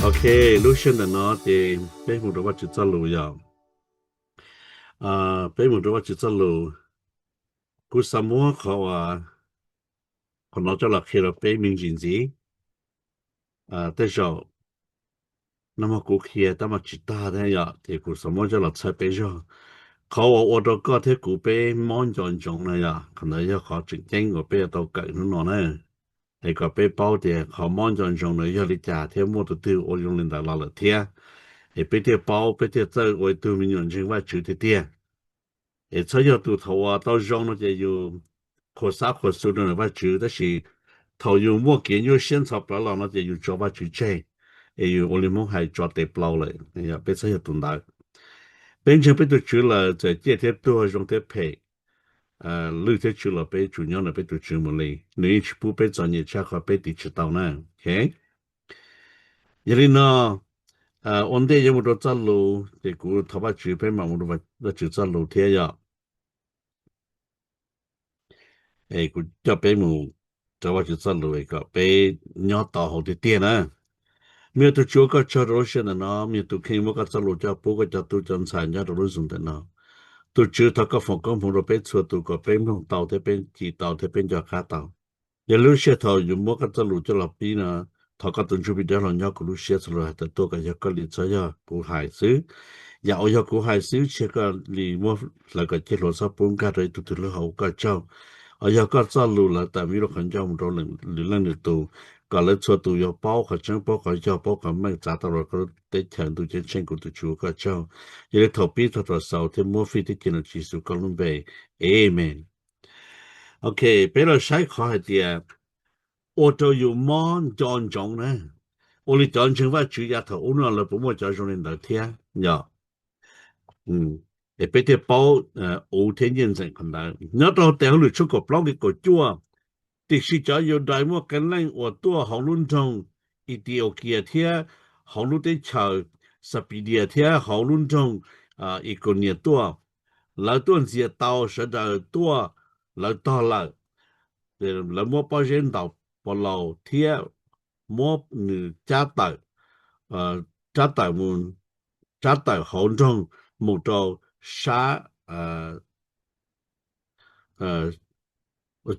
Ok, lub sij hawm ntawm no ces peb mus rau Vajtswv txoj lus yom. Peb mus rau Vajtswv txoj lus. Kuv xav muab qhov uas qhov no coj los qhia rau peb me ntsis ntxiv. Tej zaum nag hmo kuv qhia tab mas tsis tag thiab yom, ces kuv xav muab coj los txhawb peb zog. Qhov uas ua rau koj thiab kuv peb mob nco ntsoov no yom, qhov ntawd yog qhov tseem ceeb uas peb yuav tau kawm hnub no na. Es kom peb paub tias qhov mob nco ntsoov ntawd yog li cas thiab muaj tus twg ua zoo li ntawd los lawm thiab, es peb thiaj paub, peb thiaj txawj ua ib tug me nyuam ntseeg Vajtswv tiag tiag. Es txhob yog tus thaum uas tau zoo no ces yus qhuas xab qhuas xu rau ntawm Vajtswv, tab sis thaum yus muaj kev nyuaj siab ntxhov plawv los no ces yus tso Vajtswv tseg, es yus ua li Hmoob hais tso tes plaus lawm. Peb txhob yog tus ntawd. Peb ntseeg peb tus Tswv lawm, txawm ciaj thiab tuag, zoo thiab phem, lwj thiab tswv los peb tsum nyob ntawm peb tus Tswv mus li. Nws yeej tsis pub peb txom nyem tshaj qhov peb tiv tsis tau na. Yog li no, ua ntej yuav mus rau txoj lus ces kuv thov Vajtswv peb mam mus rau Vajtswv txoj lus thiab yom. Es kuv coj peb mus rau Vajtswv txoj lus kom peb nyob tau hauv tiag tiag na. Me tus Tswv, ua koj tsaug rau lub sij hawm ntawm no, me tus kheej muab koj txoj lus coj pub koj cov tub cov ntxhais nyob rau lub zoom ntawm no. Tus Tswv, thov koj foom koob hmoov rau peb txhua tus kom peb mloog tau thiab peb cim tau thiab peb nco qab tau. Yog lub sij hawm thaum yus muab koj txoj lus coj los pib no, thov koj tus Ntsuj Plig Dawb los nyob kuv lub siab txhua lus hais tawm tuaj kom yog koj li txhob yog kuv hais xwb. Yam uas yog kuv hais xwb cia koj li muab hlawv kom ciaj hluas txhob pub nkag rau ib tug twg lub hauv, ua koj tsaug. Uas yog koj txoj lus lawv tawm me lub qhov ncauj mus rau lwm leej lwm tus, kom lawv txhua tus yuav paub qhov tseeb, paub qhov yog, paub qhov meej, txav tau los koj teb chaws ntuj ceeb tsheej, kuv tus Tswv ua koj tsaug. Yog li thaum pib txog thaum xaus thiab muab fij thiab cia nws Tswv Yexus koj lub npe. Amen. Ok, peb los saib qhov hais tias ua rau yus mob nco ntsoov na. Ua li cov ntseeg Vajtswv yav thaum ub no lawv puas muaj cov zoo li ntawd thiab yom? Es peb thiaj paub uv thiab nyiaj ntxeem qhov ntawd. Nyob rau tes hauj lwm tshooj kaum plaub nqe kaum cuaj, tiam sis cov Yudais muaj qee leej uas tuaj hauv lub nroog Itiokias thiab hauv lub teb chaws Xapidias thiab hauv lub nroog Ikonias tuaj, lawv tuaj ntxias tau sawv daws tuaj, lawv tog lawm. Lawv muab pob zeb ntaus Paulaus thiab muab nws cab tawm, cab tawm mus, cab tawm hauv nroog mus rau sab,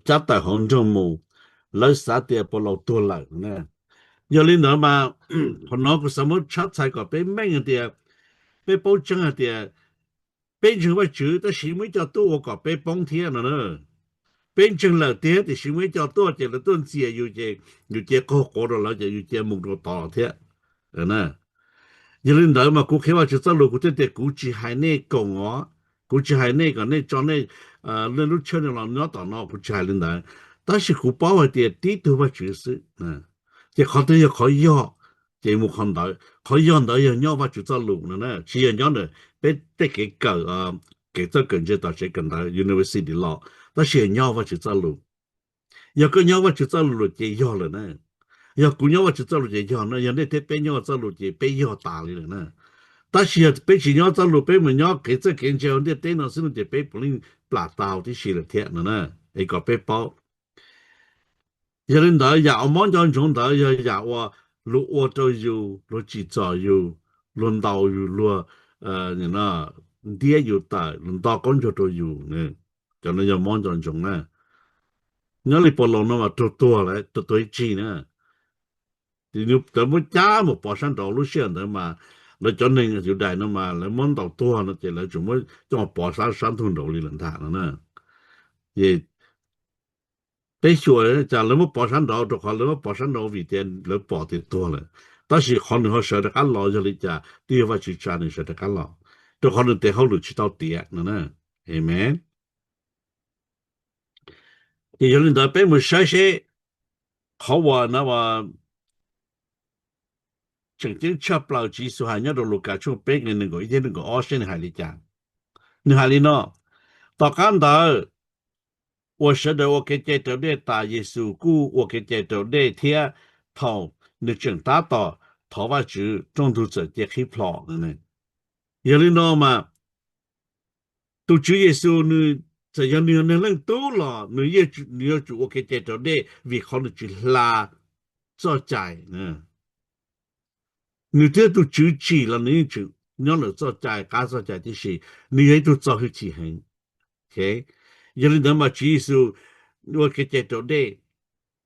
cab tawm hauv nroog mus, lawv xav tias Paulaus tuag lawm. Yog li ntawd mas qhov no kuv xav muab tshab txhais kom peb meej hais tias, peb paub tseeb hais tias peb ntseeg Vajtswv tab sis muaj ib co tuaj ua kom peb poob thiab no na. Peb ntseeg lawm tiag tiam sis muaj ib co tuaj ces lawv tuaj ntxias yus ces yus cia qaug quav rau lawv ces yus cia mus rau tod thiab na. Yog li ntawd mas kuv qhia Vajtswv txoj lus kuv thiaj tias kuv tsis hais nej koom os, kuv tsis hais nej kom nej tso nej lub tsheb no los nyob tom no, kuv tsis hais li ntawd. Tab sis kuv paub hais tias tib tug Vajtswv xwb, ces qhov twg yog qhov yog ces mus qhov ntawd. Qhov yog ntawd yog nyob Vajtswv txoj lus no na, tsis yog nyob ntawm peb tej kev kawm, kev txawj kawm ntse tom tsev kawm ntawv university los, tab sis yog nyob Vajtswv txoj lus. Yog koj nyob Vajtswv txoj lus ces yog lawm na. Yog kuv nyob Vajtswv txoj lus ces yog na, yog nej thiab peb nyob txoj lus ces peb yog tas li lawm na. Tab sis yog peb tsis nyob txoj lus, peb mus nyob kev txawj kev ntse hauv ntiaj teb no xwb no ces peb puav leej plam tau tib si lawm thiab no na. Es kom peb paub. Yog li ntawd yam uas mob nco ntsoov ntawd yog yam uas luag ua rau yus, luag tsim txom yus, luag ntaus yus, luag ntiab yus tawm, luag nto qaub ncaug rau yus. Cov no yog mob nco ntsoov na. Nyob li Paulaus no mas raug tuag lawm, raug tuag ib tsig na. Lawv muab cab mus pov sab nraud, lub sij hawm ntawd mas lawv cov neeg Yudais no mas lawv muab ntaus tuag no ces lawv tsuas muab coj pov sab sab ntug nraud li lawm ntag no na. Peb xyuas cas lawv muab pov sab nraud, rau qhov lawv muab pov sab nraud vim tias lawv pom tias tuag lawm. Tab sis qhov nws ho sawv rov qab los yog li cas? Twb yog Vajtswv tsa nws sawv rov qab los, rau qhov nws tes hauj lwm tsis tau tiav no na. Amen. Ces yog li ntawd peb mus saib seb qhov uas no tseem ceeb tshaj plaws Tswv Yexus hais nyob rau Lukas tshooj peb nqe nees nkaum ib thiab nees nkaum ob seb nws hais li cas. Nws hais li no: Tom qab ntawd uas sawv daws ua kev cai raus dej tas, Yexus kuj ua kev cai raus dej thiab. Thaum nws tseem tab tom thov Vajtswv, rooj ntug txawm cia qhib plho. Yog li no mas tus Tswv Yexus nws txawm yog nws yog Neeg Leej Tub los nws yuav tsum ua kev cai raus dej vim qhov nws tsis hla txoj cai. Nws twb yog tus Tswv tsim los nws yeej tseem nyob ntawm txoj cai, qab txoj cai tib si. Nws yog ib tug txo hwj chim heev. Yog li ntawd mas Tswv Yexus ua kev cai raus dej,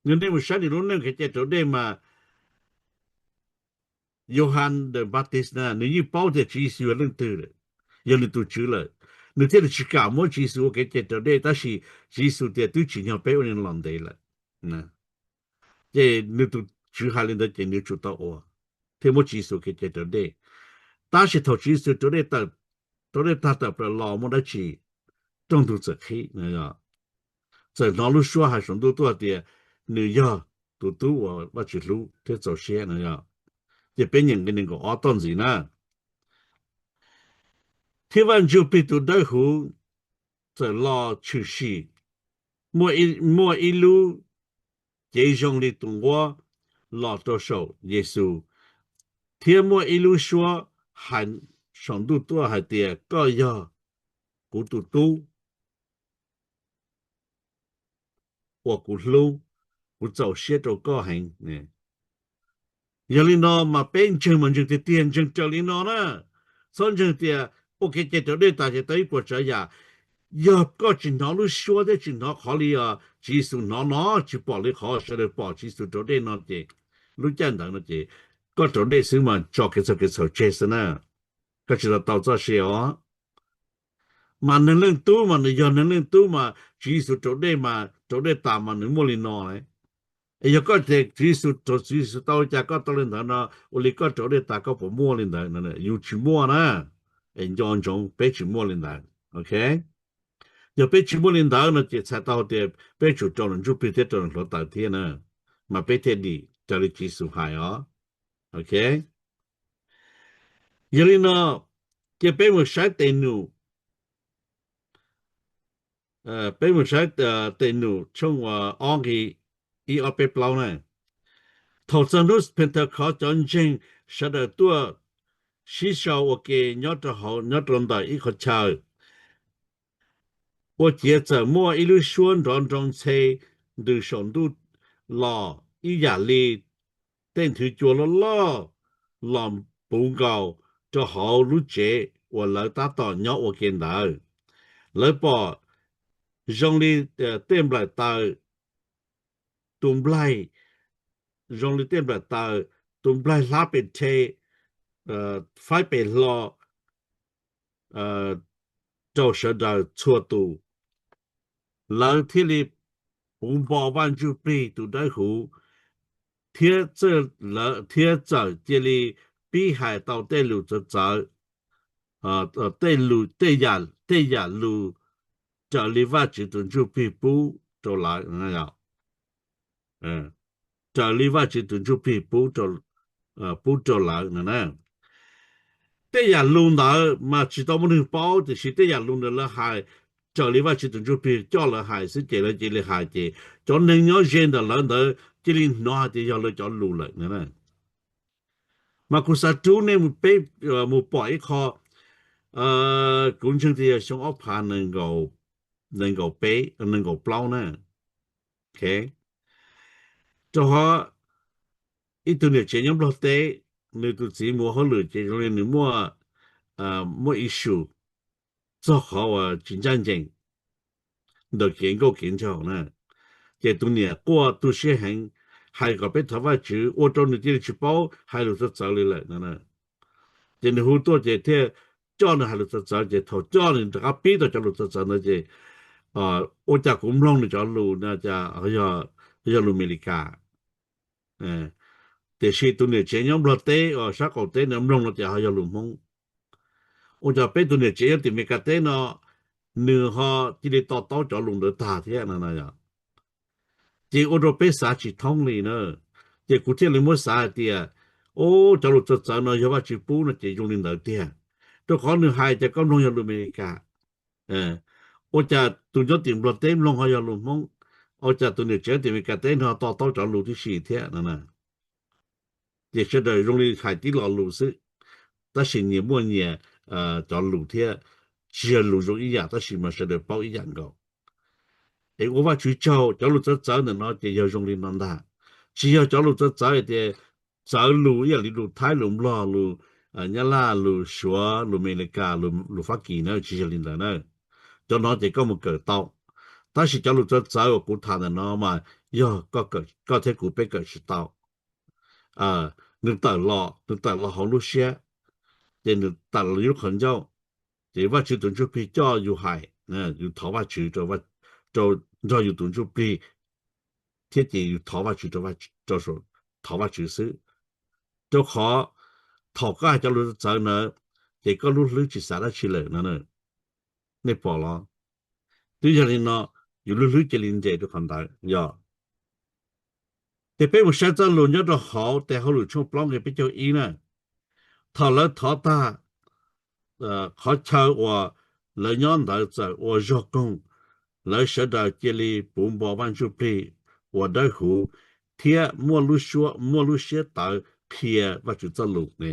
yog nej mus saib nws lub neej kev cai raus dej mas Yauhas the Baptist na, nws yeej paub tias Tswv Yexus yog leej twg lawm, yog nws tus Tswv lawm. Nws thiaj li tsis kam muab Tswv Yexus ua kev cai raus dej, tab sis Tswv Yexus tias twb tsim nyog peb ua li no los ntev lawm. Ces nws tus Tswv hais li ntawd ces nws tsum tau ua, thiaj muab Tswv Yexus kev cai raus dej. Tab sis thaum Tswv Yexus raus dej, raus dej tag tawm plaws los muaj dab tsi? Rooj ntug txawm qhib, txawm hnov lub suab hais saum ntuj tuaj tias nws yog tus tub uas Vajtswv hlub thiab txaus siab no. Ces peb nyeem nqe nees nkaum ob toj ntxiv na. Thiab Vaj Ntsuj Plig tus Dawb Huv txawm los tshwm sim, muaj ib lub cev zoo li tus nquab los rau saum Yexus, thiab muaj ib lub suab hais saum ntuj tuaj hais tias, Koj yog kuv tus tub uas kuv hlub, kuv txaus siab rau koj heev. Yog li no mas peb ntseeg mas ntseeg tiag tiag, ntseeg raws li no na. Txhob ntseeg tias ua kev cai raus dej tas ces tau ib puas tsav yam. Yog koj tsis hnov lub suab thiab tsis hnov qhov li Tswv Yexus hnov no, tsis pom li qhov sawv daws pom Tswv Yexus raus dej no ces, lub caij ntawd no ces koj raus dej xwb mas tso kev txhaum kev txhaum tseg xwb na. Koj tsis tau tau txoj sia os. Mas Neeg Leej Tub mas nws yog Neeg Leej Tub mas Tswv Yexus raus dej mas raus dej tas mas nws muaj li no lawm. Es yog koj tias Tswv Yexus, Tswv Yexus tau li cas koj tau li ntawd no, ua li koj raus dej tas koj puas muaj li ntawd? Yus tsis muaj na. Es nco ntsoov peb tsis muaj li ntawd, ok? Yog peb tsis muaj li ntawd no ces txhais tau tias peb tsum rau nws Ntsuj Plig thiab rau nws hluav taws thiab na, mas peb thiaj dim raws li Tswv Yexus hais os. Ok. Yog li no, cia peb mus saib Tes Num, peb mus saib Tes Num tshooj ob nqe ib ob peb plaub na. Thaum txog hnub Pentecost cov ntseeg sawv daws tuaj sib sau ua ke nyob rau hauv, nyob rau ntawm ib qhov chaw, ua ciav txawm muaj ib lub suab nrov nroo ntxhe ntws saum ntuj los ib yam li tej nthwv cua loj loj los puv nkaus rau hauv lub tsev uas lawv tab tom nyob ua ke ntawd. Lawv pom zoo li tej nplaim taws, tus nplaig, zoo li tej nplaim taws, tus nplaig hlab pes rhe, faib pes hlo rau sawv daws txhua tus. Lawv thiaj li puv npo Vaj Ntsuj Plig tus Dawb Huv, thiab txawm cia li pib hais tau tej lus txawv txawv, tej, tej yam lus raws li Vajtswv tus Ntsuj Plig pub rau lawv, raws li Vajtswv tus Ntsuj Plig pub rau lawv no na. Tej yam lus ntawd mas tsis tau muaj neeg paub, tiam sis tej yam lus ntawd lawv hais raws li Vajtswv tus Ntsuj Plig coj lawv hais xwb ces lawv cia li hais ces cov neeg nyob ze ntawm lawv ntawd cia li hnov hais tias yog lawv cov lus lawm. Mas kuv xav rub nej peb mus pom ib qho, kuv ntseeg tias yog xyoo ob phav nees nkaum peb, nees nkaum plaub na. Rau qhov ib tug niam tsev nyob Nplog teb, nws tus txiv mus ua hauj lwm ces zoo li nws muaj, muaj issue txog qhov uas tsis ncaj ncees ntawm kev nkauj kev nraug na. Ces tus niam quaj tu siab heev, hais kom peb thov Vajtswv ua rau nws cia li tsis paub hais lus txawv txawv li lawm no. Ces nws hu tuaj ces thiaj coj nws hais lus txawv txawv, ces thaum coj nws rov qab pib tau cov lus txawv txawv ntawd ces ua cas kuv mloog nws cov lus no cas yog lus Amelikas. Tiam sis tus niam tsev nyob Nplog teb uas sab qaum teb no mloog no ces ho yog lus Hmoob. Ua cas peb tus niam tsev nyob tim Amelikas teb no nws ho cia li to taub cov lus ntawd tag thiab no. Ces ua rau peb xav tsis thoob li na. Ces kuv thiaj li muab xav hais tias, o, cov lus txawv txawv no yog Vajtswv pub no ces zoo li ntawd tiag, rau qhov nws hais ces koj mloog yog lus Amelikas. Ua cas tus nyob tim Nplog teb mloog ho yog lus Hmoob? Ua cas tus niam tsev nyob tim Amelikas teb no to taub cov lus tib si thiab no? Ces sawv daws zoo li hais tib lo lus xwb, tab sis nyias muaj nyias cov lus thiab, tsis yog lus zoo ib yam tab sis mas sawv daws paub ib yam nkaus. Es ua Vajtswv tsaug, cov lus txawv txawv ntawm no ces yog zoo li no ntag. Tsis yog cov lus txawv txawv tias txawv lus ib yam li lus Thaib, lus Nplog, lus Nyab Laj, lus Suav, lus Amelikas, lus Fab Kis na, tsis yog li ntawd na. Cov no ces koj mus kawm tau, tab sis cov lus txawv txawv uas kuv tham ntawm no mas yog koj thiab kuv peb kawm tsis tau. Nws tawm los, nws tawm los hauv lub siab, ces nws tawm los lub qhov ncauj, ces Vajtswv tus Ntsuj Plig coj yus hais, yus thov Vajtswv rau, nrog yus tus Ntsuj Plig, thiab ces yus thov Vajtswv rau, thov Vajtswv xwb. Rau qhov thaum koj hais cov lus txawv ntawd, ces koj lub hlwb tsis xav dab tsi lawm no. Nej pom los? Twb yog li no, yus lub hlwb cia li nres rau qhov ntawd yog. Ces peb mus saib txoj lus nyob rau hauv tes hauj lwm tshooj plaub nqe peb caug ib na. Thaum lawv thov tag qhov chaw uas lawv nyob ntawd txawm ua zog koog, lawv sawv daws cia li puv npo Vaj Ntsuj Plig uas dawb huv thiab muaj lub siab tawv qhia Vajtswv txoj lus ne.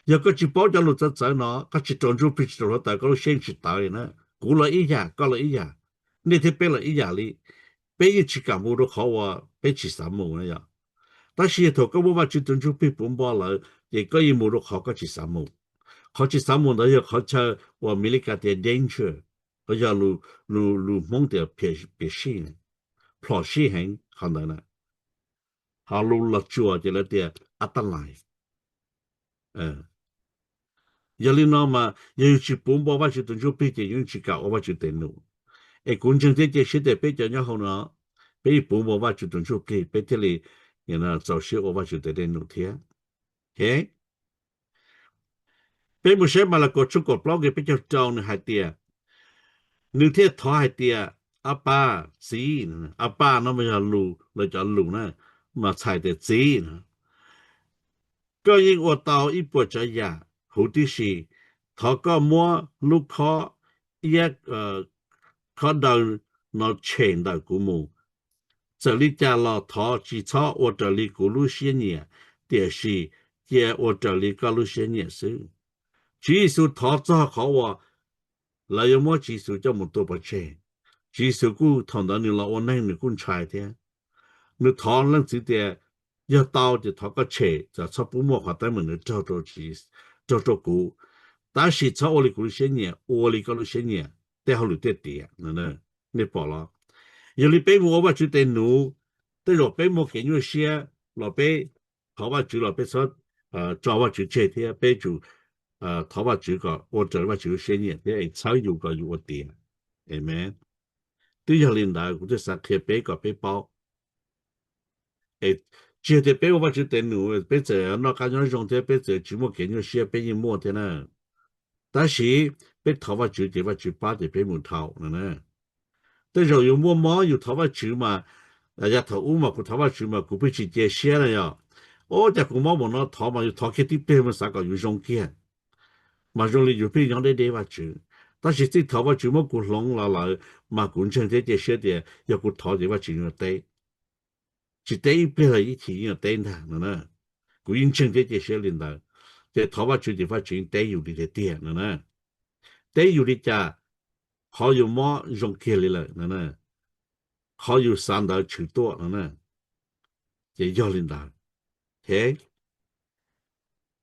Yog koj tsis paub cov lus txawv txawv no, koj tsis raus Ntsuj Plig tsis raus hluav taws, koj lub siab yeej tsis tawv li na. Kuv los ib yam, koj los ib yam, nej thiab peb los ib yam li. Peb yeej tsis kam mus rau qhov uas peb tsis xav mus na yom. Tab sis yog thaum koj muaj Vajtswv tus Ntsuj Plig puv npo lawm ces koj yeej mus rau qhov koj tsis xav mus. Qhov tsis xav mus ntawd yog qhov chaw uas Mis Lis Kas tias danger, yog lus Hmoob tias piam sij, plhom sij heev qhov ntawd na. Ho lus Los Tsuas ces lawv tias ab tab lais. Yog li no mas yog yus tsis puv npo Vajtswv tus Ntsuj Plig ces yus tsis kam ua Vajtswv tes num. Es kuv ntseeg thiab cia siab tias peb cov nyob hauv no, peb yeej puv npo Vajtswv tus Ntsuj Plig peb thiaj li txaus siab ua Vajtswv tes num thiab. Peb mus saib Malakaus tshooj kaum plaub nqe peb caug rau nws hais tias, nws thiaj thov hais tias, Ab Paj, Txiv, Ab Paj no mas yog lus lawv cov lus na, mas txhais tias Txiv no, koj yeej ua tau ib puas tsav yam huv tib si. Thov koj muab lub khob iab, khob daw no tshem ntawm kuv mus. Txawm li cas los thov tsis txhob ua raws li kuv lub siab nyiam, tiam sis cia ua raws li koj lub siab nyiam xwb. Tswv Yexus thov txog qhov uas lawv yuav muab Tswv Yexus coj mus tua pov tseg. Tswv Yexus kuj thaum ntawd nws los ua neeg nws kuj ntshai thiab. Nws thov Leej Txiv tias, yog tau ces thov koj tshem, txhob pub muaj qhov teeb meem nws raug rau kuv, tab sis txhob ua li kuv lub siab nyiam, ua li koj lub siab nyiam, tej hauj lwm thiaj tiav. Nej pom los? Yog li peb mus ua Vajtswv tes num, tej zaum peb muaj kev nyuaj siab los peb thov Vajtswv los peb txhob tso Vajtswv tseg thiab peb tsum thov Vajtswv kom ua raws Vajtswv lub siab nyiam thiab es txhawb yus kom yus ua tiav. Amen. Twb yog li ntawd kuv thiaj xav qhia peb kom peb paub. Tsis yog tias peb ua Vajtswv tes num peb txawm noj qab nyob zoo thiab peb txawm tsis muaj kev nyuaj siab, peb yeej muaj thiab na. Tab sis peb thov Vajtswv ces Vajtswv pab ces peb mus dhau no na. Tej zaum yus muaj mob yus thov Vajtswv mas, yav thaum ub mas kuv thov Vajtswv mas kuv pheej tsis cia siab na yom. Ua cas kuv mob mus no thov mas yus thov kiag tib pliag mas xav kom yus zoo kiag, mas zoo li yus pheej nyob deb deb Vajtswv. Tab sis txij thaum Vajtswv muab kuv hloov los lawm mas kuv ntseeg thiab cia siab tias yog kuv thov ces Vajtswv yuav teb. Tsis teb ib pliag los ib chim yeej yuav teb ntag no na. Kuv yeej ntseeg thiab cia siab li ntawd. Ces thov Vajtswv ces Vajtswv yeej teb yus li tiag tiag no na. Teb yus li cas, qhov yus mob zoo kiag li lawm no na, qhov yus xav ntawd tshwm tuaj no na. Ces yog li ntawd.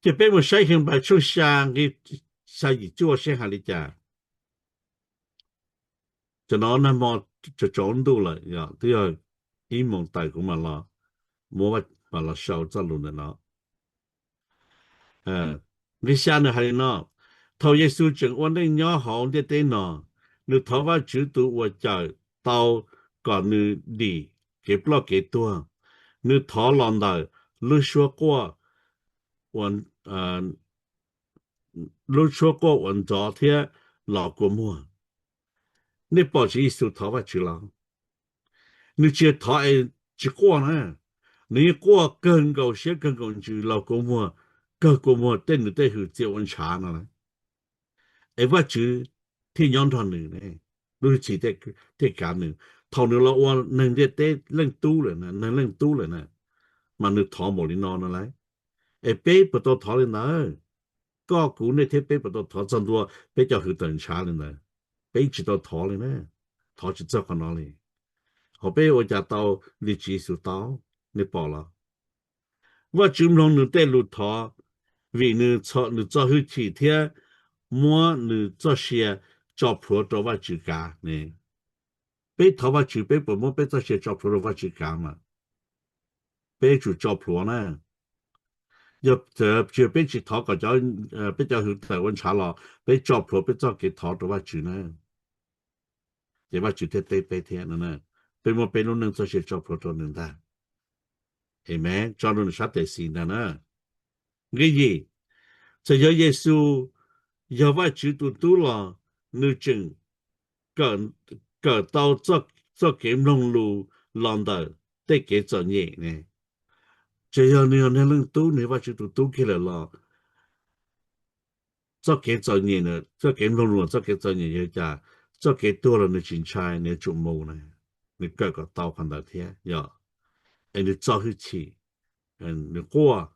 Ces peb mus saib Henplais tshooj xya nqe xya yim cuaj seb hais li cas. Cov no nag hmo tsaus ntuj lawm, twb yog ib moos tawm kuv mam los, muab mam los sau txoj lus ntawm no. Nqe xya nws hais li no: Thaum Yexus tseem ua neej nyob hauv ntiaj teb no, nws thov Vajtswv tus uas cawm tau kom nws dim kev ploj kev tuag. Nws thov los ntawm lub suab quaj, lub suab quaj uas nrov thiab los kua muag. Nej pom Tswv Yexus thov Vajtswv los? Nws tsis thov es tsis quaj na, nws yeej quaj kawg nkaus siab kawg nkaus ntsws los kua muag, kawg kua muag tej nws tej hwm txia ua ntshav no lawm. Es Vajtswv thiaj nyob nrog nws, lub hwj chim thiaj kav nws. Thaum nws los ua neeg ntiaj teb leej tub lawm, neeg leej tub lawm na, mas nws thov npaum li no no lauj. Es peb puas tau thov li ntawd? Koj kuv nej thiab peb puas tau thov txog ntua peb cov hwm tawm ntshav li ntawd? Peb tsis tau thov li na, thov tsis txog qhov no li. Hos peb ua cas tau li Tswv Yexus tau, nej pom los? Vajtswv mloog nws tej lus thov, vim nws txo hwj chim thiab muab nws txoj sia tso plhuav rau Vajtswv kav ne. Peb thov Vajtswv, peb puas muab peb txoj sia tso plhuav rau Vajtswv kav mas? Peb tsum tso plhuav na. Yog tsis, peb tsis thov kom peb cov hwm tawm ua ntshav los peb tso plhuav peb txoj kev thov rau Vajtswv na, ces Vajtswv thiaj teb peb thiab no. Peb muab peb lub neej txoj sia tso plhuav rau nws ntag. Amen. Tso rau nws sab tes xis ntag na. Nqe yim, txawm yog Yexus yog Vajtswv tus tub los nws tseem kawm tau txoj kev mloog lus los ntawm tej kev txom nyem ne. Txawm yog nws yog Neeg Leej Tub, nws yog Vajtswv tus tub kiag lawm los txoj kev txom nyem, txoj kev mloog lus, txoj kev txom nyem yog cas? Txoj kev tuag los nws tsis ntshai, nws yuav tsum mus na. Nws kawm kom tau qhov ntawd thiab yog, es nws txo hwj chim, nws quaj,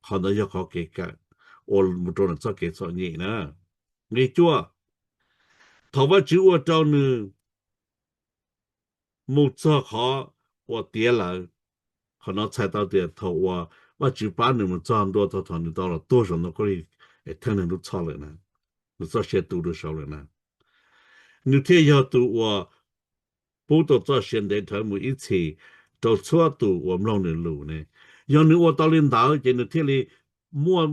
qhov ntawd yog qhov kev kawm uas mus rau nws txoj kev txom nyem na. Nqe cuaj, thaum Vajtswv ua rau nws mus txog qhov uas tiav lawm, qhov no txhais tau tias thaum uas Vajtswv pab nws mus txog ntua txog thaum nws tau los tuag saum ntoo khaub lig, es theej neeg lub txhoj lawm na, nws txoj sia tu rau saud lawm na, nws thiaj yog tus uas pub tau txoj sia ntev dhawv mus ib txhis rau txhua tus uas mloog nws lus ne. Yog nws ua tau li ntawd ces nws thiaj li muaj,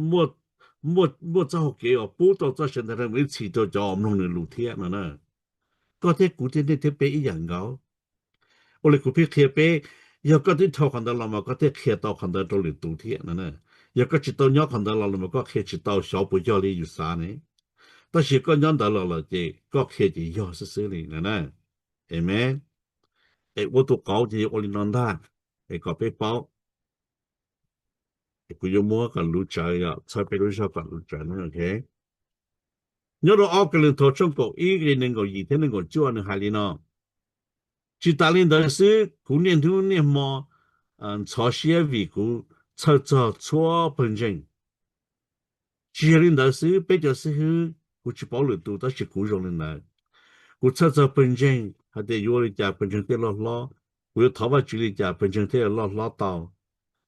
muaj txoj hau kev uas pub tau txoj sia ntev dhawv mus ib txhis rau cov uas mloog nws lus thiab no na. Koj thiab kuv thiab nej thiab peb ib yam nkaus. Ua li kuv pheej qhia peb, yog koj twb dhau qhov ntawd los mas koj thiaj qhia tau qhov ntawd rau lwm tus thiab no. Yog koj tsis tau nyob qhov ntawd los los mas koj qhia tsis tau, xyov puas yog li yus xav ne. Tab sis koj nyob ntawd los lawm ces koj qhia ces yog xwb xwb li no na. Amen. Es ua tus qauv ces yog ua li no ntag, es kom peb paub. Es kuv yuav muab kom luv tsawv, txhawb peb lub zog kom luv tsawv na, ok. Nyob rau ob Kauleethaus tshooj kaum ib nqe nees nkaum yim thiab nees nkaum cuaj nws hais li no: Tsis tas li ntawd xwb, kuv niaj hnub niaj hmo ntxhov siab vim kuv txhawj txog txhua pawg ntseeg. Tsis yog li ntawd xwb, peb cov xib hwb, kuv tsis paub lwm tus tab sis kuv zoo li ntawd. Kuv txhawj txog pawg ntseeg hais tias yuav ua li cas pawg ntseeg thiaj loj hlob, kuv yuav thov Vajtswv li cas pawg ntseeg thiaj loj hlob tau,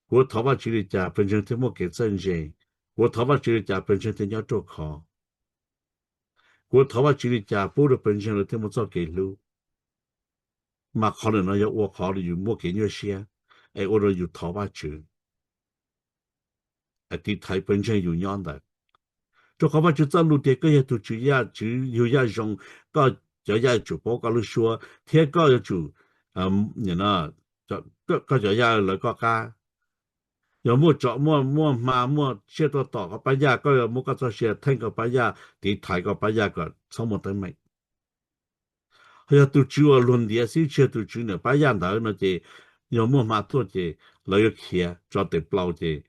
kuv yuav thov Vajtswv li cas pawg ntseeg thiaj muaj kev txawj ntse, kuv yuav thov Vajtswv li cas pawg ntseeg thiaj nyob ruaj khov, kuv yuav thov Vajtswv li cas pub rau pawg ntseeg lawv thiaj muaj txoj kev hlub. Mas qhov ntawm no yog ua qhov rau yus muaj kev nyuaj siab, es ua rau yus thov Vajtswv tiv thaiv pawg ntseeg yus nyob ntawd. Rau qhov Vajtswv txoj lus tias koj yog tus tswv yug yaj zoo, koj cov yaj yuav tsum paub koj lub suab thiab koj yuav tsum, koj cov yaj lawv koj qab. Yog muaj tsov muaj hma muaj tsiaj tuaj tom koj pab yaj, koj yuav muab koj txoj sia theej koj pab yaj, tiv thaiv koj pab yaj kom txhob muaj teeb meem. Ho yog tus tswv uas luag ntiav xwb tsis yog tus tswv niam pab yaj ntawd no ces yog muaj hma tuaj ces lawv yuav khiav tso tes plaus ces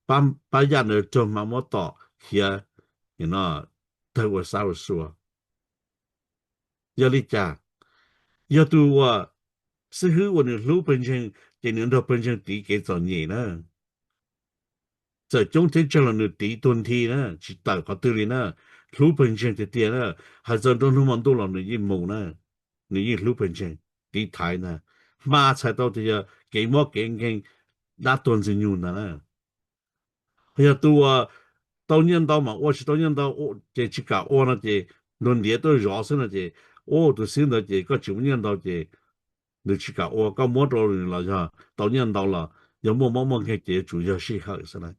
pab yaj ntawd raug hma muab tom khiav, tawg ua xab ua sua. Yog li cas? Yog tus uas xib hwb uas nws hlub pawg ntseeg ces nws nrog pawg ntseeg tiv kev txom nyem na. Txawm coob thiab tsawg los nws tiv tuag nthi na, tsis tawm qhov twg li na. Hlub pawg ntseeg tiag tiag na, hais txog nruab hnub hmo ntuj los nws yeej mus na, nws yeej hlub pawg ntseeg, tiv thaiv ntag. Hma txhais tau tias yog kev mob kev nkeeg, dab tuag ntxwg nyoog ntag na. Yog tus uas tau nyiaj ntau mas ua, tsis tau nyiaj ntau ces tsis kam ua no ces luag ntiav tuaj zov xwb no ces, ua tus xib hwb ntawd ces koj tsis muaj nyiaj ntau ces nws tsis kam ua, koj muab rau nws los yog tau nyiaj ntau los yog muaj mob muaj nkeeg ces yuav tsum yog sij hawm xwb na.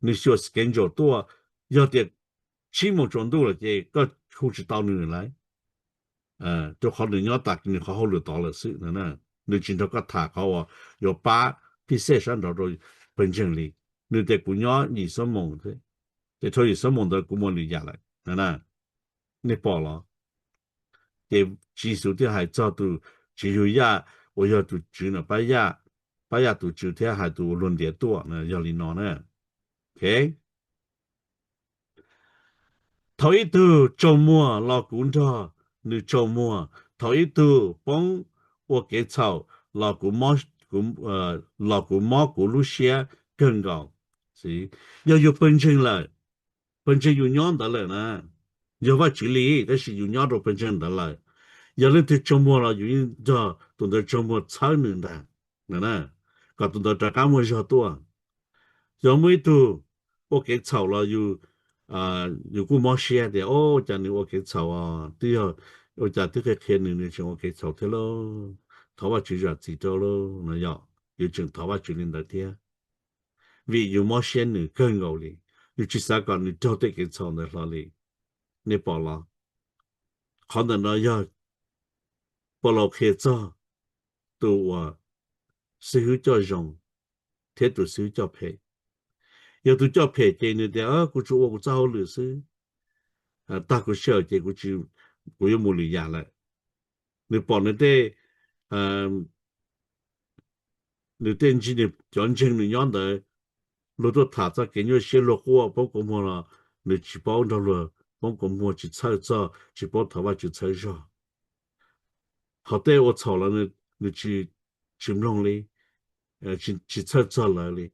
Nws xyuas schedule tuaj, yog tias tsib moos tsaus ntuj lawm ces koj hu tsis tau nws lawm, rau qhov nws nyob tas nws qhov hauj lwm tod lawm xwb. Nws tsis nrog koj tham qhov uas yuav pab phij xej sab nraud rau pawg ntseeg li. Nws tias kuv nyob yim xuab moos, ces dhau yim xuab moos ntawd kuv mus lwm yam lawm. Nej pom los? Ces Tswv Yexus thiaj hais txog tus tswv yug yaj uas yog tus tswv no, pab yaj tus tswv thiab hais tus luag ntiav tuaj yog li no na. Thaum ib tug tsaug muag los kuv nrog nws tsaug muag, thaum ib tug poob ua kev txhaum los kuv mob kuv lub siab kawg nkaus. Yog yus pawg ntseeg lawm, pawg ntseeg yus nyob ntawd lawm na, yog Vajtswv li tab sis yus nyob rau pawg ntseeg ntawd lawm, yog leej twg tsaug muag los yus yeej nrog tus ntawd tsaug muag txhawb nws ntag. kom tus ntawd rov qab muaj zog tuaj. Yog muaj ib tug ua kev txhaum los yus, yus kuj mob siab tias, o, ua cas nws ua kev txhaum, twb yog, ua cas twb qhia qhia nws, nws tseem ua kev txhaum thiab lauj, thov Vajtswv zam txim rau lauj no yom. Yus tseem thov Vajtswv li ntawd thiab, vim yus mob siab nws kawg nkaus li, yus tsis xav kom nws raug tej kev txhaum ntawd hlo li. Nej pom los? Qhov ntawm no yog Paulus qhia txog tus uas xib hwb coj zoo thiab tus xib hwb coj phem. Yog tus coj phem ces nws tias, kuv tsuas ua kuv txoj hauj lwm xwb, tag kuv sij hawm ces kuv yuav mus lwm yam lawm. Nws pom nws tej, nws tej ntsig, nws cov ntseeg nws nyob ntawd, luag tuaj tham txoj kev nyuaj siab, luag quaj poob kua muag los nws tsis paub nrog luag poob kua muag, tsis txhawj txog, tsis paub thov Vajtswv txhawb zog. Ho tej ua txhaum los nws tsis mloog li, tsis txhawj txog lawv li,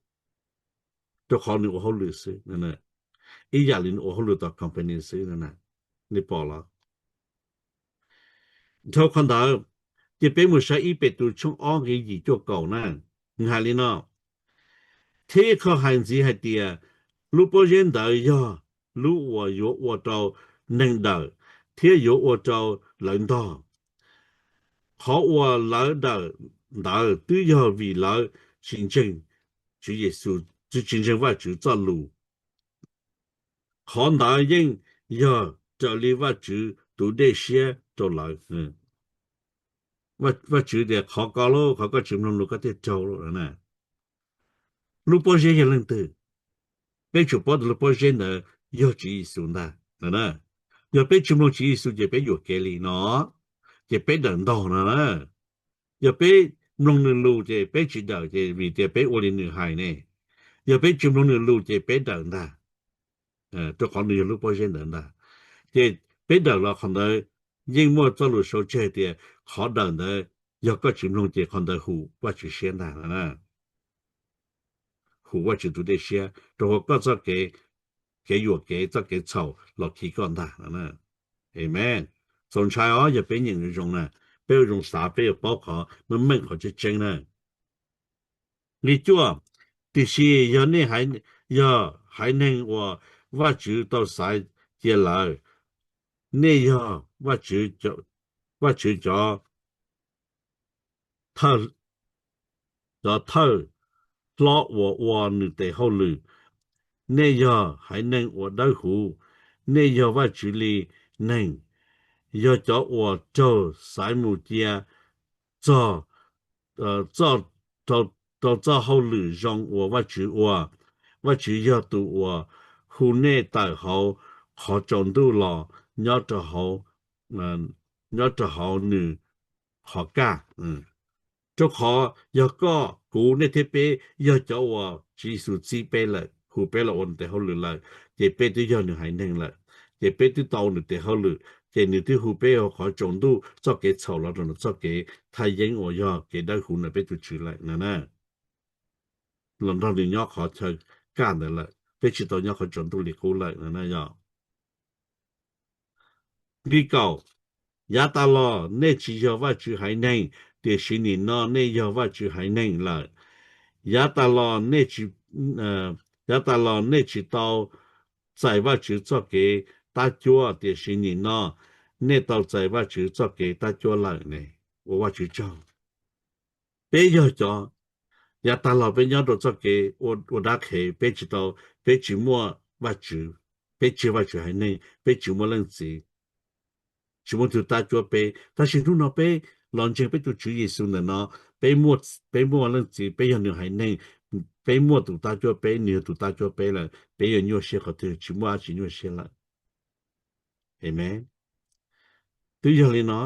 rau qhov nws ua hauj lwm xwb. Ib yam li nws ua hauj lwm tom company xwb, nej pom los? Dhau qhov ntawd, ces peb mus saib ib Petus tshooj ob nqe yim cuaj kaum na, nws hais li no: Thiab ib qho hais ntxiv hais tias, lub pob zeb ntawd yog lub uas yuav ua rau neeg dawm thiab yuav ua rau lawv ntog. Qhov uas lawv dawm ntawd twb yog vim lawv tsis ntseeg Tswv Yexus, tsis ntseeg Vajtswv txoj lus. Qhov ntawd yeej yog raws li Vajtswv tus dej siab rau lawv. Vajtswv tias, qhov ko lauj, qhov koj tsis mloog lus koj thiaj raug lauj. Lub pob zeb yog leej twg? Peb tsum paub tias lub pob zeb ntawd yog Tswv Yexus ntag. Yog peb tsis mloog Tswv Yexus ces peb yuam kev li no, ces peb dawm ntog no na. Yog peb mloog nws lus ces peb tsis dawm ces vim tias peb ua li nws hais ne. Yog peb tsis mloog nws lus ces peb dawm ntag, rau qhov nws yog lub pob zeb ntawd ntag. Ces peb dawm los qhov ntawd yeej muaj txoj lus sau tseg tias qhov dawm ntawd yog koj tsis mloog ces qhov ntawd hum Vajtswv siab ntag. Hum Vajtswv tus dej siab rau qhov koj txoj kev, kev yuam kev, txoj kev txhaum los khi koj ntag. Amen. Txaus ntshai os, yog peb nyeem zoo na, peb ua zoo xav peb yuav paub qhov meej meej qhov tseeb tseeb na. Nqe cuaj, tiam sis yog nej, yog haiv neeg uas Vajtswv tau xaiv cia lawm, nej yog Vajtswv, Vajtswv cov thawj, cov thawj hlob uas ua nws tes hauj lwm. Nej yog haiv neeg uas dawb huv, nej yog Vajtswv li neeg, yog cov uas raug xaiv mus cia txog, txog, rau txoj hauj lwm zoo uas Vajtswv ua. Vajtswv yog tus uas hu nej tawm hauv qhov tsaus ntuj los nyob rau hauv, nyob rau hauv nws qhov kaj. Rau qhov yog koj, kuv, nej thiab peb yog cov uas Tswv Yexus txib peb lawm, hu peb los ua nws tes hauj lwm lawm, ces peb twb yog nws haiv neeg lawm, ces peb twb tau nws tes hauj lwm, ces nws twb hu peb hauv qhov tsaus ntuj txoj kev txhaum los rau nws txoj kev thaj yeeb uas yog kev dawb huv ntawm peb tus Tswv lawm na. Los nrog nws nyob qhov chaw kaj ntawd lawm, peb tsis tau nyob qhov tsaus ntuj li qub lawm na yog. Nqe kaum, yav tas los nej tsis yog Vajtswv haiv neeg, tiam sis nim no nej yog Vajtswv haiv neeg lawm. Yav tas los nej tsis, yav tas los nej tsis tau txais Vajtswv txoj kev tab cuab, tiam sis nim no nej tau txais Vajtswv txoj kev tab cuab lawm ne. Ua Vajtswv tsaug. Peb yog cov, yav tas los peb nyob rau txoj kev ua dab qhev, peb tsis tau, peb tsis muaj Vajtswv, peb tsis yog Vajtswv haiv neeg, peb tsis muaj leej txiv, tsis muaj tug tab cuab peb. Tab sis hnub no peb los ntseeg peb tus Tswv Yexus ntawm no, peb muaj, peb muaj leej txiv, peb yog nws haiv neeg, peb muaj tus tab cuab peb, nws yog tus tab cuab peb lawm, peb yuav nyuaj siab qhov twg? Tsis muaj dab tsi nyuaj siab lawm. Amen. Twb yog li no,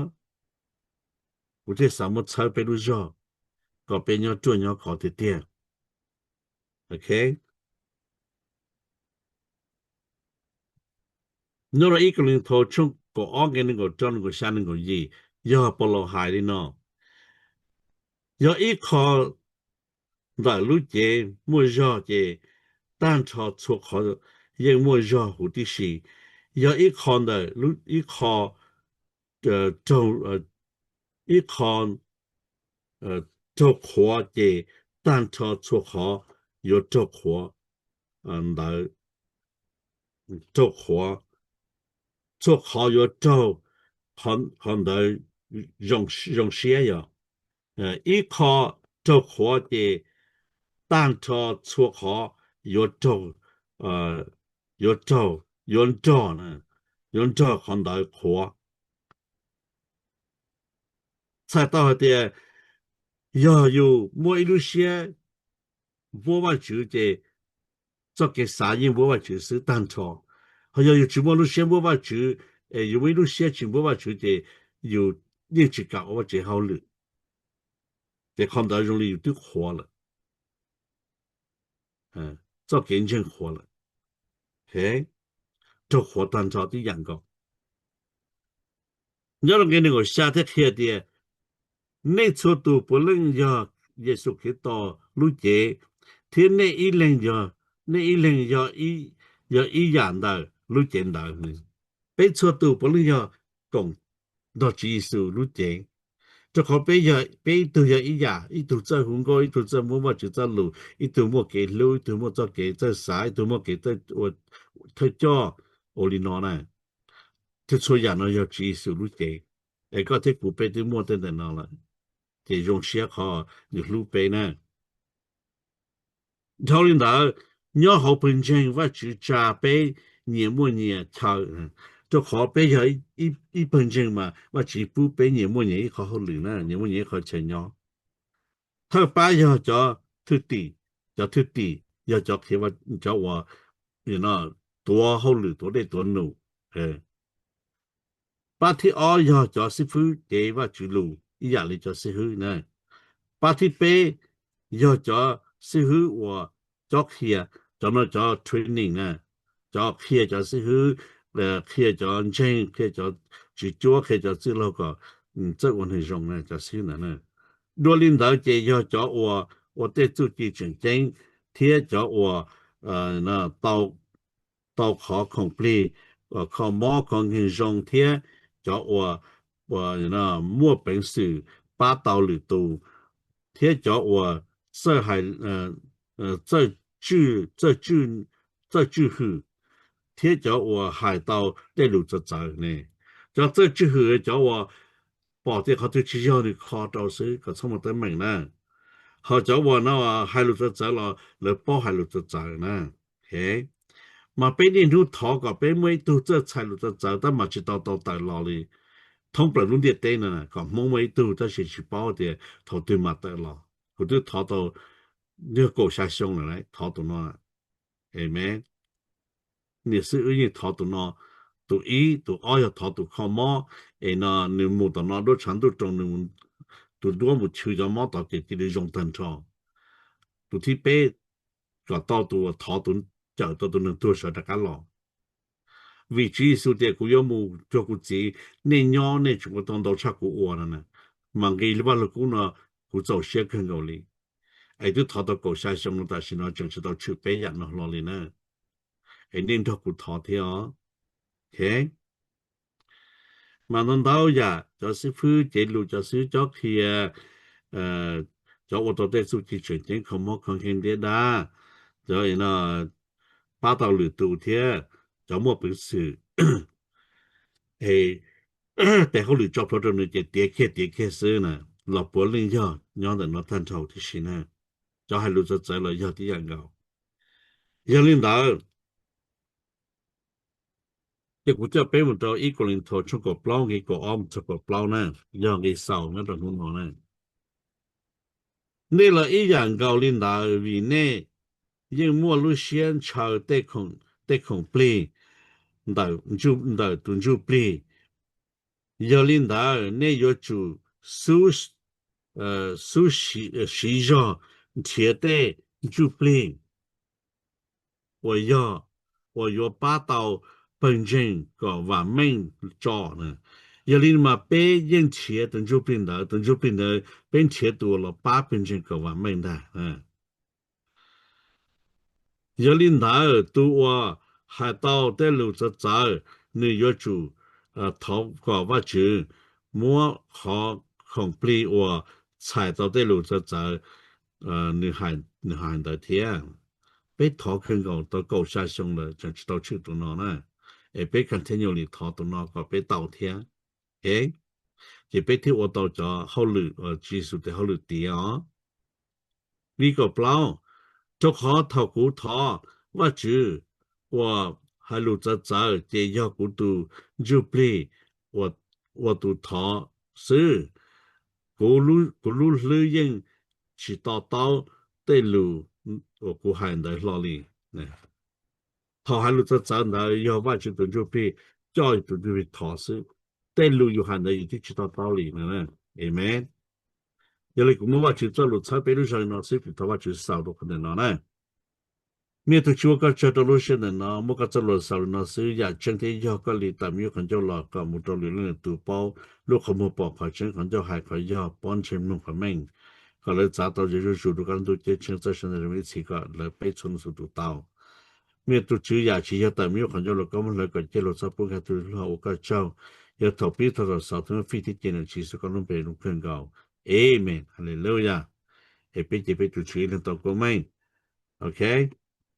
kuv thiaj xav muab txhawb peb lub zog kom peb nyob ruaj nyob khov tiag tiag. Ok. Nyob rau ib Kauleethaus tshooj kaum ob nqe nees nkaum rau, nees nkaum xya, nees nkaum yim, yog Paulus hais li no: Yog ib qho ntawm lub cev muaj zog ces tag nrho txhua qhov yeej muaj zog huv tib si. Yog ib qho ntawm ib qho, ib qho raug qhuav ces tag nrho txhua qhov yuav raug qhuav ntawd, raug qhuav, txhua qhov yuav raug qhov ntawd zoo siab yog ib qho raug qhuav ces tag nrho txhua qhov yuav raug, yuav raug, yuav nrog, yuav nrog qhov ntawd qhuav. Txhais tau hais tias yog yus muaj ib lub siab npuab Vajtswv ces txoj kev xav yeej npuab Vajtswv xwb tag nrho. Ho yog yus tsis muaj lub siab npuab Vajtswv, es yus muaj ib lub siab tsis npuab Vajtswv ces yus yeej tsis kam ua Vajtswv hauj lwm. Ces qhov ntawd zoo li yus twb qhuav lawm, txoj kev ntseeg qhuav lawm, raug qhuav tag nrho tib yam nkaus. Nyob rau nqe nees nkaum xya thiaj qhia tias, nej txhua tus puav leej yog Yexus Khetos lub cev, thiab nej ib leeg, nej ib leeg yog ib yam ntawm lub cev ntawd. Peb txhua tus puav leej yog koom nrog Tswv Yexus lub cev, rau qhov peb, peb ib tug yog ib yam, ib tug txawj hu nkauj, ib tug txawj muab Vajtswv txoj lus, ib tug muaj kev hlub, ib tug muaj txoj kev txawj xav, ib tug muaj kev txawj ua thawj coj, ua li no na. Thiab txhua yam no yog Tswv Yexus lub cev, es koj thiab kuv peb twb muaj tej ntawm no lawm, ces zoo siab qhov nws hlub peb na. Dhau li ntawd, nyob hauv pawg ntseeg Vajtswv tsa peb nyias muaj nyias chaw, rau qhov peb yog ib pawg ntseeg mas Vajtswv pub peb nyias muaj nyias ib qho hauj lwm na, nyias muaj nyias ib qho chaw nyob. Thawj pab yog cov thwj tim, cov thwj tim yog cov qhia, cov uas tuav hauj lwm tuav dej tuav num. Pab thib ob yog cov xib fwb cev Vajtswv lus ib yam li cov xib hwb na. Pab thib peb yog cov xib hwb uas cob qhia, cov no cov training na, cov qhia cov xib hwb, qhia cov ntseeg, qhia cov tswv cuab, qhia cov txwj laug kom txawj ua neeg zoo na, cov xib hwb ntawd na. Dua li ntawd ces yog cov uas ua tej txuj ci tseem ceeb thiab cov uas tau qhov khoom plig, kho mob kho nkeeg zoo thiab cov uas muaj peev xwm pab tau lwm tus, thiab cov uas txawj hais, txawj tswj, txawj tswj hwm, thiab cov uas hais tau tej lus txawv txawv ne. Cov txawj tswj hwm cov uas pom tias qhov twg tsis yog nws kho rau xwb kom txhob muaj teeb meem na. Ho cov uas no hais lus txawv txawv los lawv paub hais lus txawv txawv na. Mas peb niaj hnub thov kom peb muaj ib tug txawj txhais lus txawv txawv tab mas tsis tau tau tawm los li thoob plaws lub ntiaj teb no, kom Hmoob muaj ib tug tab sis tsis paub tias thaum twg mam tawm los. Kuv twb thov tau yog kaum xya xyoo lawm, thov tus no. Amen. Niam xib hwb yeej thov tus no, tus ib, tus ob yog thov tus kho mob, es no nws mus tom no duab tshav ntuj roos, nws tus duab mus chwv cov mob tod ces cia li zoo tag nrho. Tus thib peb kom tau tus thov tus cawm tau tus neeg tuag sawv rov qab los. Vim Tswv Yexus tias kuv yuav mus cuag kuv Txiv, nej nyob nej tseem ua tau ntau tshaj kuv ua no na. Mas nqi Vaj Lug Kub no kuv txaus siab kawg nkaus li. Es twb thov tau kaum xya xyoo no tam sim no tseem tsis tau tshwm peb yam no hlo li na. Es nej nrog kuv thov thiab os. Mas ntau ntau yam cov xib fwb cev lus, cov xib fwb cob qhia, cov ua tau tej txuj ci tseem ceeb kho mob kho nkeeg ntiab dab, cov pab tau lwm tus thiab cov muaj peev xwm es tes hauj lwm tso plhuav rau nws ces tiav kiag tiav kiag xwb na, los puav leej yog nyob ntawm no tag nrho tib si na. Cov hais lus txawv txawv los yog tib yam nkaus. Yog li ntawd, ces kuv coj peb mus rau ib Kauleethaus tshooj kaum plaub nqe kaum ob mus txog kaum plaub na, yog nqe xaus nyob rau hnub no na. Nej los ib yam nkaus li ntawd, vim nej yeej muaj lub siab ntshaw tej khoom plig ntawm tus ntsuj plig. Yog li ntawd, nej yuav tsum xub siv zog nrhiav tej ntsuj plig uas yog, uas yuav pab tau pawg ntseeg kom vam meej tso na. Yog li mas peb yeej nrhiav tus ntsuj plig ntawd, tus ntsuj plig ntawd peb nrhiav tus uas los pab pawg ntseeg kom vam meej ntag. Yog li ntawd, tus uas hais tau tej lus txawv txawv, nws yuav tsum thov kom Vajtswv muab qhov khoom plig uas txhais tau tej lus txawv txawv nws hais ntawd thiab. Peb thov kawg nkaus tau kaum xya xyoo lawm tseem tsis tau tshwm tus no na, es peb continue li thov tus no kom peb tau thiab. Ces peb thiaj ua tau cov hauj lwm, Tswv Yexus tes hauj lwm tiav os. Li kaum plaub, rau qhov thaum kuv thov Vajtswv uas hais lus txawv txawv ces yog kuv tus ntsuj plig ua tus thov xwb, kuv lub hlwb yeej tsis to taub tej lus uas kuv hais ntawd hlo li. Thaum hais lus txawv txawv ntawd yog Vajtswv tus ntsuj plig coj tus ntsuj plig thov xwb, tej lus yus hais ntawd yus twb tsis to taub li. Amen. Yog li kuv muab Vajtswv txoj lus txhawb peb lub zog li no xwb, kuv thov Vajtswv xaus rau qhov ntawm no na. Niaj tus Tswv ua koj tsaug rau lub sij hawm ntawm no, muab koj txoj lus xaus li no xwb, yam tseeb thiab yog koj li tawm me nyuam qhov ncauj los kom mus rau lwm leej lwm tus paub lub qhov muag pom qhov tseeb, qhov ncauj hais qhov yog, pob ntseg mloog qhov meej, kom lawv txav tau yog zuj zus rau koj ntuj ceeb tsheej txoj sia ntawm ib txhis kom lawv peb txhua tus tau. Niaj tus Tswv, yam tsis yog tawm me nyuam qhov ncauj los koj muab hlawv kom cia luag txoj pub nkag tus hlog ua koj tsaug, yog thaum pib txog thaum xaus thov fij thiab cia nam Tswv Yexus koj lub npe zoo kawg nkaus. Amen. Hallelujah. Es peb ces peb tus Tswv ib leeg tau koob meej. Ok.